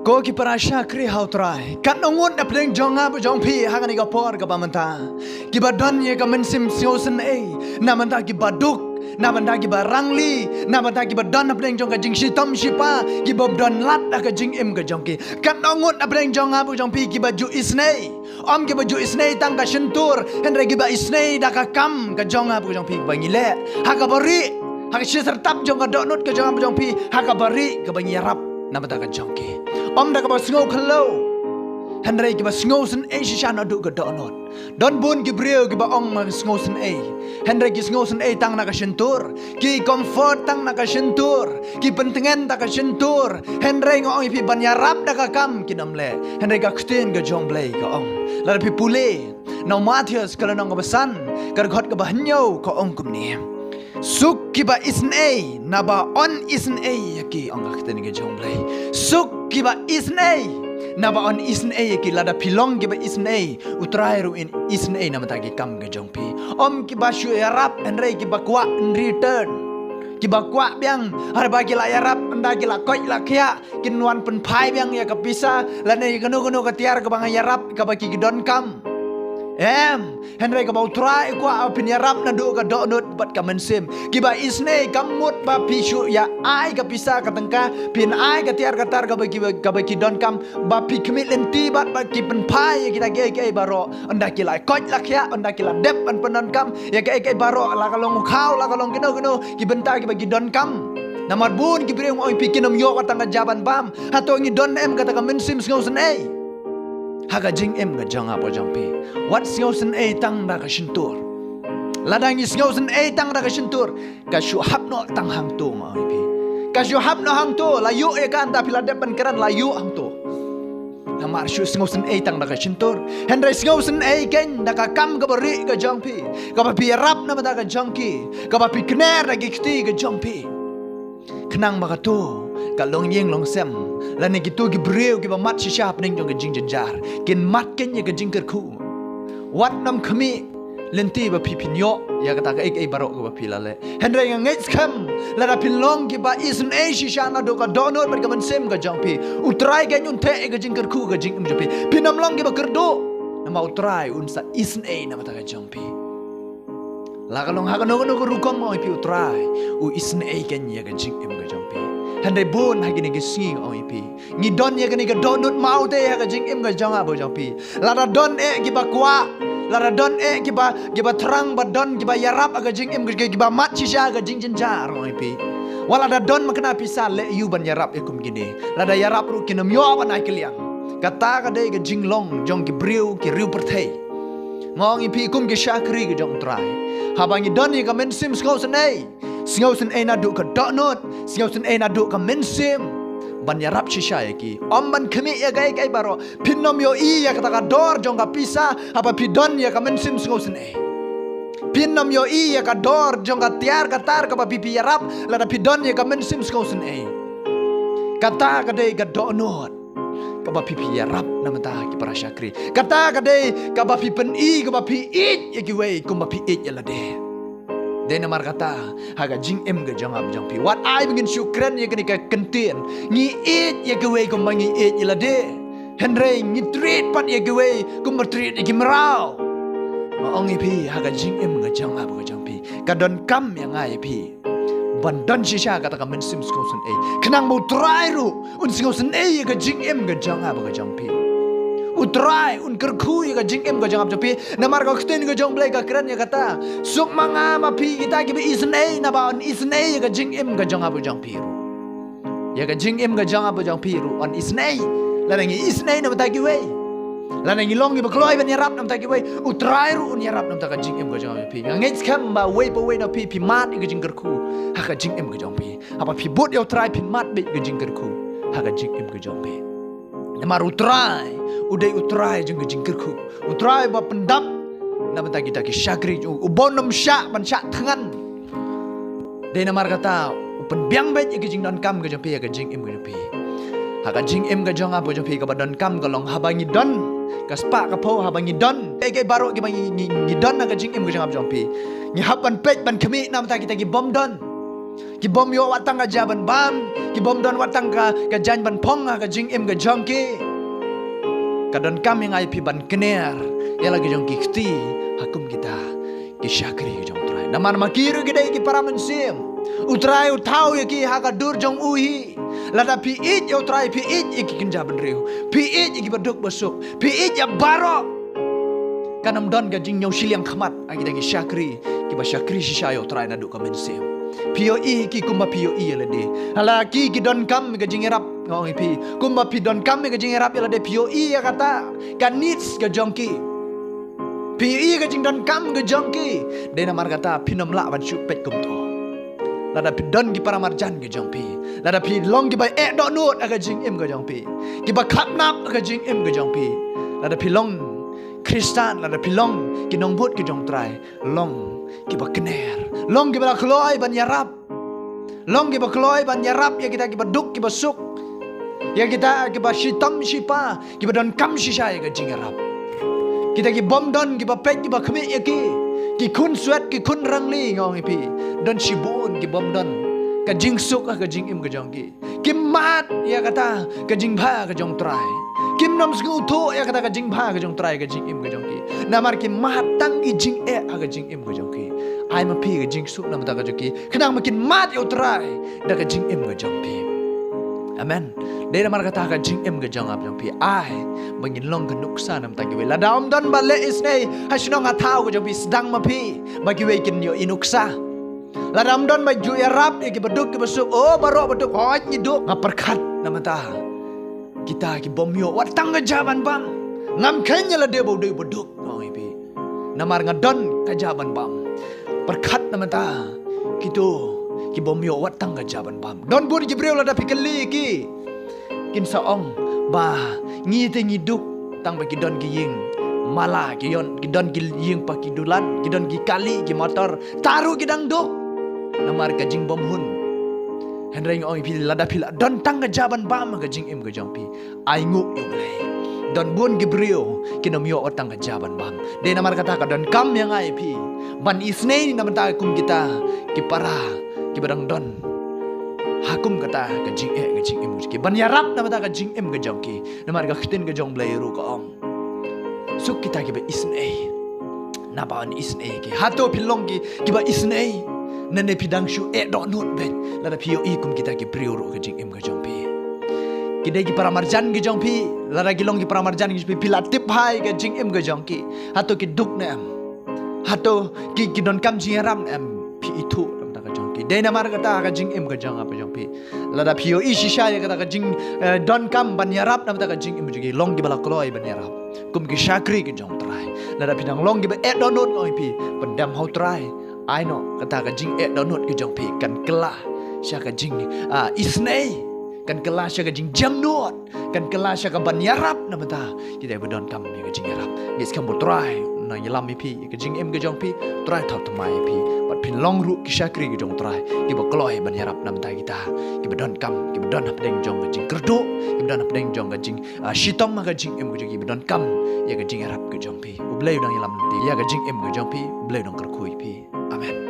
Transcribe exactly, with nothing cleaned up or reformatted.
Ko ki para shakri ha U Trai, katno ngut na pdeng jong nga bad jong phi ha kane ka por kaba mynta, kiba don ïa ka mynsiem sngewsynei na bynta kiba duk, na bynta kiba rangli, na bynta kiba don na pdeng jong ka jingshitom shipa, kiba don lad da ka jingim ka jong ki. Katno ngut na pdeng jong nga bad jong phi kiba ju isynei. Ym kiba ju isynei tang ka shyntur, hynrei kiba isynei da ka kam ka jong nga bad jong phi kaba ngi leh ha kaba rieh, ha ka shi syrtap jong ka dohnud ka jong nga bad jong phi, ha kaba rieh kaba ngi ïarap na bynta ka jong ki. Ym da kaba sngew khyllew, hynrei kiba sngewsynei shisha naduh ka dohnud. Don bun ki briew kiba ong ba sngewsynei, hynrei ki sngewsynei tang na ka shyntur. Ki comfort tang na ka shyntur, ki pyntngen da ka shyntur. Hynrei nga ong ïa phi, ban ïarap da ka kam kin ym leh. Hynrei ka ktien ka jong U Blei ka ong, lada phi pule na u Mathaios ka lynnong kaba san, ka dkhot kaba hynñiew, ka ong kumne: Suk kiba isynei, naba yn isynei ïa ki, ong ka ktien ka jong U Blei. Suk kiba isynei, naba yn isynei ïa ki. Lada phi long kiba isynei, U Trai ruh un isynei na bynta ki kam ka jong phi. Ym kiba shu ïarap hynrei kiba kwah in return, kiba kwah biang, haba ki la ïarap, ynda ki la koit la khiah, kin wan pynphai biang ïa ka pisa lane ïa kano kano ka tiar kaba nga ïarap, kaba ki, ki donkam. Em, hynrei kaba U Trai u kwah ba phin ïarap naduh ka dohnud bad ka mynsiem. Kiba isynei kam mut ba phi shu ïa ai ka pisa ka tyngka, phin ai ka tiar ka tar kaba ki, kaba ki donkam, ba phi khmih lynti bad ba ki pynphai ïa kita kiei kiei baroh, ynda ki la koit la khiah, ynda ki la dep ban pyndonkam ïa kiei kiei baroh, la ka long u khaw, la ka long kino kino ki bynta kiba ki donkam. Namar bun ki briew, nga ong ïa phi, kin ym ïoh wat tang ka jia ban bam. Hato ngi don em kata ka mynsiem sngewsynei ha ka jingim ka jong nga bad jong phi? Wat sngewsynei tang da ka shyntur. Lada ngi sngewsynei tang da ka shyntur, ka shu hap noh tang hangto, nga ong ïa phi. Ka shu hap noh hangto, la ïoh ïa ka, ynda phi la dep ban kren, la ïoh hangto. Namar shu sngewsynei tang da ka shyntur. Hynrei sngewsynei keiñ da ka kam kaba rieh ka jong phi, kaba phi ïarap na bynta ka jong ki, kaba phi kner da ki kti ka jong phi. Khnang ba kato ka longïing longsem lane kito ki briew kiba mad shisha hapdeng jong ka jingjynjar, kin mad keiñ ïa ka jingkyrkhu. Wat nym khmih lynti ba phi, phin ïoh ïa kata kaei kaei baroh kaba phi la leh. Hynrei nga ngeit skhem, lada phin long kiba isynei shisha naduh ka dohnud bad ka mynsiem ka jong phi, U Trai keiñ un theh ïa ka jingkyrkhu ka jingim jong phi. Phin ym long kiba kyrduh, namar U Trai un sa isynei na bynta ka jong phi. La ka long ha kano kano ka rukom, nga ong ïa phi, U Trai u isynei keiñ ïa ka jingim ka jong phi. Hynrei bun ha kine ki sngi, nga ong ïa phi, ngi don ïa kane ka dohnud maw te ha ka jingim ka jong nga bad jong phi. Lada don eh kiba kwah, lada don eh kiba, kiba thrang ba don kiba ïarap ha ka jingim ka, kiba mad shisha ha ka jingjynjar, nga ong ïa phi. Wat lada don makna pisa, leh aïu ban ïarap ïa kum kine? Lada ïarap ruh kin ym ïoh ban ai kylliang. Kata ka dei ka jinglong jong ki briew ki riewpyrthei. Nga ong ïa phi, kum ki shakri ka jong U Trai, haba ngi don ïa ka mynsiem sngewsynei, sngewsynei naduh ka dohnud, sngewsynei naduh ka mynsiem, ban ïarap shisha ïa ki, ym ban khmih ïa kaei kaei baroh. Phin ym ïohi ïa kata ka dor jong ka pisa haba phi don ïa ka mynsiem sngewsynei. Phin ym ïohi ïa ka dor jong ka tiar ka tar kaba phi, phi ïarap, lada phi don ïa ka mynsiem sngewsynei. Kata ka dei ka dohnud kaba phi, phi ïarap na bynta ki para shakri. Kata ka dei kaba phi pyni, kaba phi ïeit ïa kiwei kumba phi ïeit ïa lade. Dei namar kata, ha ka jingim ka jong nga bad jong phi, wat ai ba ngin shu kren ïa kane ka kyntien, ngi ïeit ïa kiwei kumba ngi ïeit ïa lade, hynrei ngi treat pat ïa kiwei kumba treat ïa ki mraw. Nga ong ïa phi, ha ka jingim ka jong nga bad ka jong phi, ka donkam ïa nga ïa phi ban don shisha kata ka mynsiem sngewsynei, khnang ba U Trai ruh un sngewsynei ïa ka jingim ka jong nga bad ka jong phi. U Trai un kyrkhu ïa ka jingim ka jong nga bad jong phi. Namar ka ktien ka jong U Blei ka kren ïa kata: Suk ma nga ma phi kita kiba isynei, naba yn isynei ïa ka jingim ka jong nga bad jong phi ruh. Ïa ka jingim ka jong nga bad jong phi ruh yn isynei lada ngi isynei na bynta kiwei. Lada ngi long kiba kloi ban ïarap na bynta kiwei, U Trai ruh un ïarap na bynta ka jingim ka jong nga bad jong phi. Nga ngeit skhem ba uwei pa uwei na phi, phi mad ïa ka jingkyrkhu ha ka jingim ka jong phi. Haba phi bud ïa U Trai, phin mad beit ïa ka jingkyrkhu ha ka jingim ka jong phi. Namar U Trai u dei U Trai jong ka jingkyrkhu, U Trai uba pyndap na bynta kita ki shakri jong u, uba ym shah ban shah thngan. Dei namar kata u pynbiang beit ïa ka jingdonkam ka jong phi ha ka jingim ka jong phi. Ha ka jingim ka jong nga bad jong phi, kaba donkam ka long haba ngi don ka spah ka phew, haba ngi don kaei kaei baroh kiba ngi, ngi, ngi don ha ka jingim ka jong nga bad jong phi, ngi hap ban peit ban khmih na bynta kita ki bym don. Ki bym ïoh wat tang ka jia ban bam, ki bym don wat tang ka, ka jaiñ ban phong ha ka jingim ka jong ki. Ka donkam ïa nga ïa phi ban kner ïa la ka jong ki kti ha kum kita ki shakri ka jong U Trai. Namar ma ki ruh ki dei ki para mynsiem. U Trai u thaw ïa ki ha ka dur jong u hi. Lada phi ïeit ïa U Trai, phi ïeit ïa ki kynja bynriew, phi ïeit ïa ki ba duk ba suk, phi ïeit ïa baroh. Kan ym don ka jingñiew shiliang khmat ha kita ki shakri, ki ba shakri shisha ïa U Trai naduh ka mynsiem. Phi ïohi ïa ki kumba phi ïohi ïa lade. Hala ki, ki donkam ka jingïarap, nga ong ïa phi. Kumba phi donkam ka jingïarap ïa lade, phi ïohi ïa kata ka needs ka jong ki. Phi ïohi ka jingdonkam ka jong ki. Dei namar kata phin ym lah ban shu peit kumto. Lada phi don ki para marjan ka jong phi, lada phi long ki ba eh dohnud ha ka jingim ka jong phi, ki ba khlapnap ha ka jingim ka jong phi, lada phi long Khristan, lada phi long ki nongbud ka jong U Trai, long ki ba kner, long ki ba la kloi ban ïarap. Long ki ba kloi ban ïarap ïa kita ki ba duk ki ba suk, ïa kita ki ba shitom shipa, ki ba donkam shisha ïa ka jingïarap. Kita ki bym don, ki ba peit, ki ba khmih ïa ki, ki khun swet, ki khun rangli, nga ong ïa phi. Don shibun ki bym don ka jingsuk ha ka jingim ka jong ki. Ki mad ïa kata ka jingbha ka jong U Trai. Kim nym sngewthuh ïa kata ka jingbha ka jong U Trai ha ka jingim ka jong ki. Namar ki mad tang ki jingeh ha ka jingim ka jong ki. Ai ma phi ka jingsuk na ka bynta ka jong ki, khnang ba kin mad ïa U Trai da ka jingim ka jong phi. Amen. Dei namar kata ka jingim ka jong ap jong phi, ai ba ngin long ka nuksa na ka bynta kiwei. Lada ym don ba leh isynei ha shnong ha thaw ka jong phi, sdang ma phi ba kiwei kin ïohi nuksa. Lada ym don ba ju ïarap ïa ki ba duk ki ba suk, oh, baroh ba duk, hooid ngi duk. Nga pyrkhat na ka bynta kita ki bym ïoh wat tang ka jia ban bam. Ngam kheiñ ïa lade ba u dei u ba duk, nga ong ïa phi. Namar nga don ka jia ban bam. Pyrkhat na ka bynta kito ki bym ïoh wat tang ka jia ban bam. Don bun ki briew lada phi kylli ki, kin sa ong ba ngi te ngi duk tang ba ki don ki ïing mala, ki don, ki don ki ïing pa ki dulan, ki don ki kali ki motor, tang ruh ki dang duk namar ka jingbymhun. Hynrei nga ong ïa phi, lada phi la don tang ka jia ban bam ha ka jingim ka jong phi, ai nguh ïa U Blei. Don bun ki briew kin ym ïoh wat tang ka jia ban bam. Dei namar kata ka donkam ïa nga ïa phi ban isynei na ka bynta kum kita ki para ki ba dang don ha kum kata ka jingeh ka jingim ka jong ki, ban ïarap na ka bynta ka jingim ka jong ki. Namar ka ktien ka jong U Blei ruh ka ong, suk kita ki ba isynei, naba yn isynei ïa ki. Hato phi long ki, ki ba isynei? Nangne phi dang shu eh dohnud beit lada phi ïohi kum kita ki briew ruh ha ka jingim ka jong phi. Ki dei ki para marjan ka jong phi. Lada ki long ki para marjan ka jong phi, phi la tip bha ïa ka jingim ka jong ki. Hato ki duk ne em? Hato ki, ki donkam jingïarap ne em? Phi ithuh na ka bynta ka jong ki. Dei namar kata ka jingim ka jong ap jong phi, lada phi ïohi shisha ïa kata ka jing, eh, donkam ban ïarap na ka bynta ka jingim jong ki, long ki ba la kloi ban ïarap kum ki shakri ka jong U Trai. Lada phi dang long ki ba eh dohnud, nga ong ïa phi, pyndem ha U Trai. Ai noh, kata ka jingeh dohnud ka jong phi kan kylla sha ka jing, ah, isynei, kan kylla sha ka jingjemnud, kan kylla sha ka ban ïarap na ka bynta kita ki ba donkam ïa ka jingïarap. Ngeit skhem ba U Trai un nang ïalam ïa phi, ïa ka jingim ka jong phi. U Trai thaw thymmai ïa phi bad phin long ruh ki shakri ka jong U Trai, ki ba kloi ban ïarap na ka bynta kita ki ba donkam, ki ba don hapdeng jong ka jingkyrduh, ki ba don hapdeng jong ka jing, ah, shitom ha ka jingim ka jong ki, ki ba donkam ïa ka jingïarap ka jong phi. U Blei un nang ïalam ïa ka jingim ka jong phi. U Blei un nang kyrkhu ïa phi. Amen.